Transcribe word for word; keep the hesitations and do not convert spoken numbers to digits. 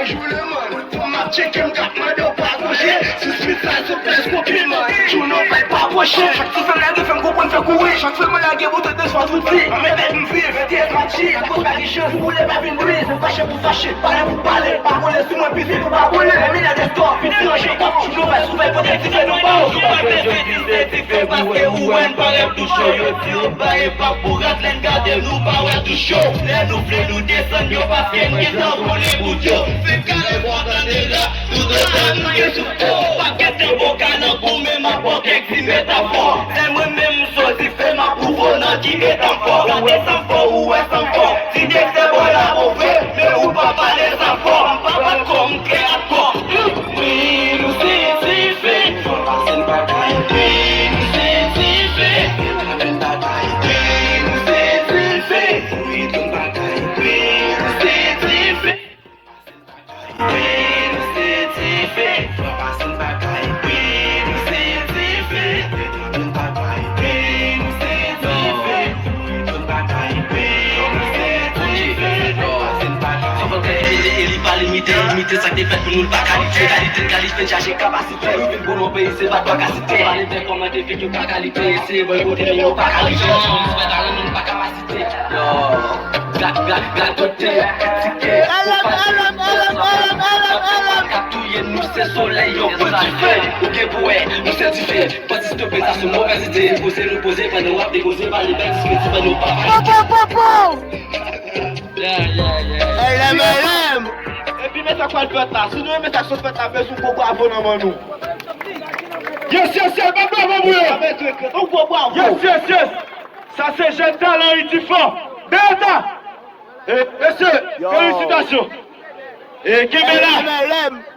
Chak jou lemonn, fanm ap tcheke m, k ap mande w pa goche. Sis pit sa sou plis konpliman. Jou nou fè pa pwoche. Chak ti fè lage fè m konprann fè kouri. Chak fè mwen lage boutèt de swa zouti. Anmède m viv, tèt mati, akoz pa gen chans, boule pa vin bri. Se fache pou fache, pale pou pale. Pa kole sou mwen, piti pou pa boule. Lè minè dèstò, piti ranje kòb. Jou nou fè souvèy, pote ti fè nou ba w. Jou pa bezwen di se dife, paske ou wè n parèt tou cho. Yo di yo bay epa pou rat, lè n gade nou pa wè tou cho. Lè nou vle nou desann yo, paske n gentan boule bout yo. Fè kare fò tande rap, toutotan nou ye sou fò. Pa gentan boka nan kou, men m ap ba w kèk ti metafò. Lè mwen menm m soti fè m ap pwouve w nan ki eta m fò. Gade sa m fò, ou wè sa m fò. Ti dèk se bò la move, men ou pa pale sa fò. M pa bat kò, m trè atkò. Wi, nou se dife. Fò pase n bagay. Wi, nou se dife. Fò pase n bagay. Wi, nou se dife. Wi, nou se dife. E li pa limite, limite sa k te fèt pou nou, l pa kalite. Kalite n kalifye n chache kapasite. Vin pou nou peyi, se pa t pa ka site. Pale byen kòman te fèt, yo pa kalite. Eseye bòy kote, men yo pa kalite. Respè talan, nou pa kapasite. Yo, gad, gad, gad, kote yo kritike. Ou pa ka touye nou, se solèy yo pran dife. Ou gen pou wè, nou se dife. Pati stope sa se movèz ide. Poze nou poze, pandan w ap depoze, pale bèl diskredit, pandan w pa pale. Pow, pow, pow, pow! Yeah, yeah, yeah. L M L M! Epi men sa k pral fèt la. Si nou renmen sa k sot fèt la, bezwen gwo bravo nan men nou. Yes, yes, yes, bat bravo pou yo. Sa bezwen krent, yon gwo bravo. Yes, yes, yes. Sa se jèn talan Idifò. Delta! E, mesye, felisitasyon. E, kenbe la.